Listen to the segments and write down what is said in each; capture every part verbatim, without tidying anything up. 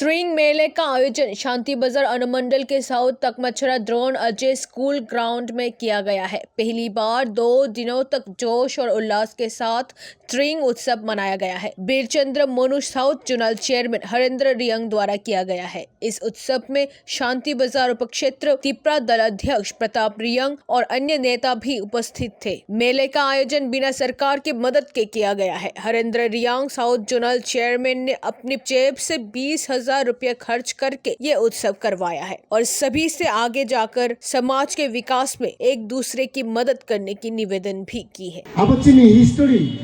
ट्रिंग मेले का आयोजन शांति बाजार अनुमंडल के साउथ तकमछरा द्रोण अजय स्कूल ग्राउंड में किया गया है। पहली बार दो दिनों तक जोश और उल्लास के साथ ट्रिंग उत्सव मनाया गया है। Birchandra Manu south zonal chairman Harendra Reang द्वारा किया गया है। इस उत्सव में शांति बाजार उपक्षेत्र तिपरा दल अध्यक्ष प्रताप रियंग और अन्य नेता भी उपस्थित थे। मेले का आयोजन बिना सरकार की मदद के किया गया है। हरेंद्र रियांग साउथ जोनल चेयरमैन ने अपनी जेब से बीस हजार रुपये खर्च करके ये उत्सव करवाया है और सभी से आगे जाकर समाज के विकास में एक दूसरे की मदद करने की निवेदन भी की है। Abo chini history,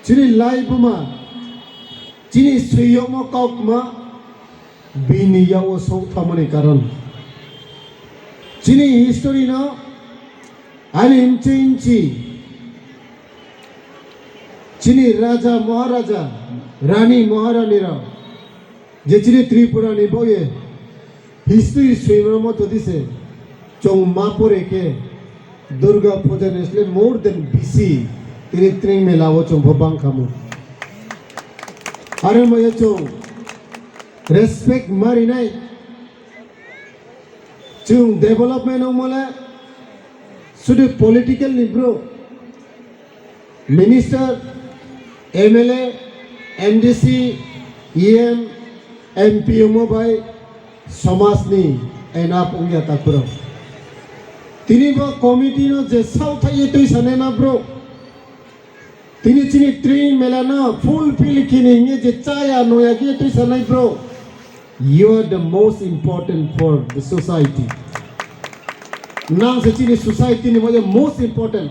chini laibuma, chini swiyokma kokma, bini yago sok thamani karon. Chini history no ani inchi inchi chini raja maharaja, rani maharani rok je chini Tripura ni boye history swimramo todise chong ma pore ke Durga Puja ni sle more than bisi tini tring mela o chong pho bang khamu. Are mo ye chong respect marinai. Chwng development wngmale sudu political ni bro, minister, M L A, M D C, E M, M P wngmo bai somaj ni enough wngya ta bro. Tini bo committee no je sauthaye twi sanai ma bro. Tini chini tring mela no fulfill kini hinge je chaya noya khe twi sanai bro. You are the most important for the society. Nang se chini society ni moje most important.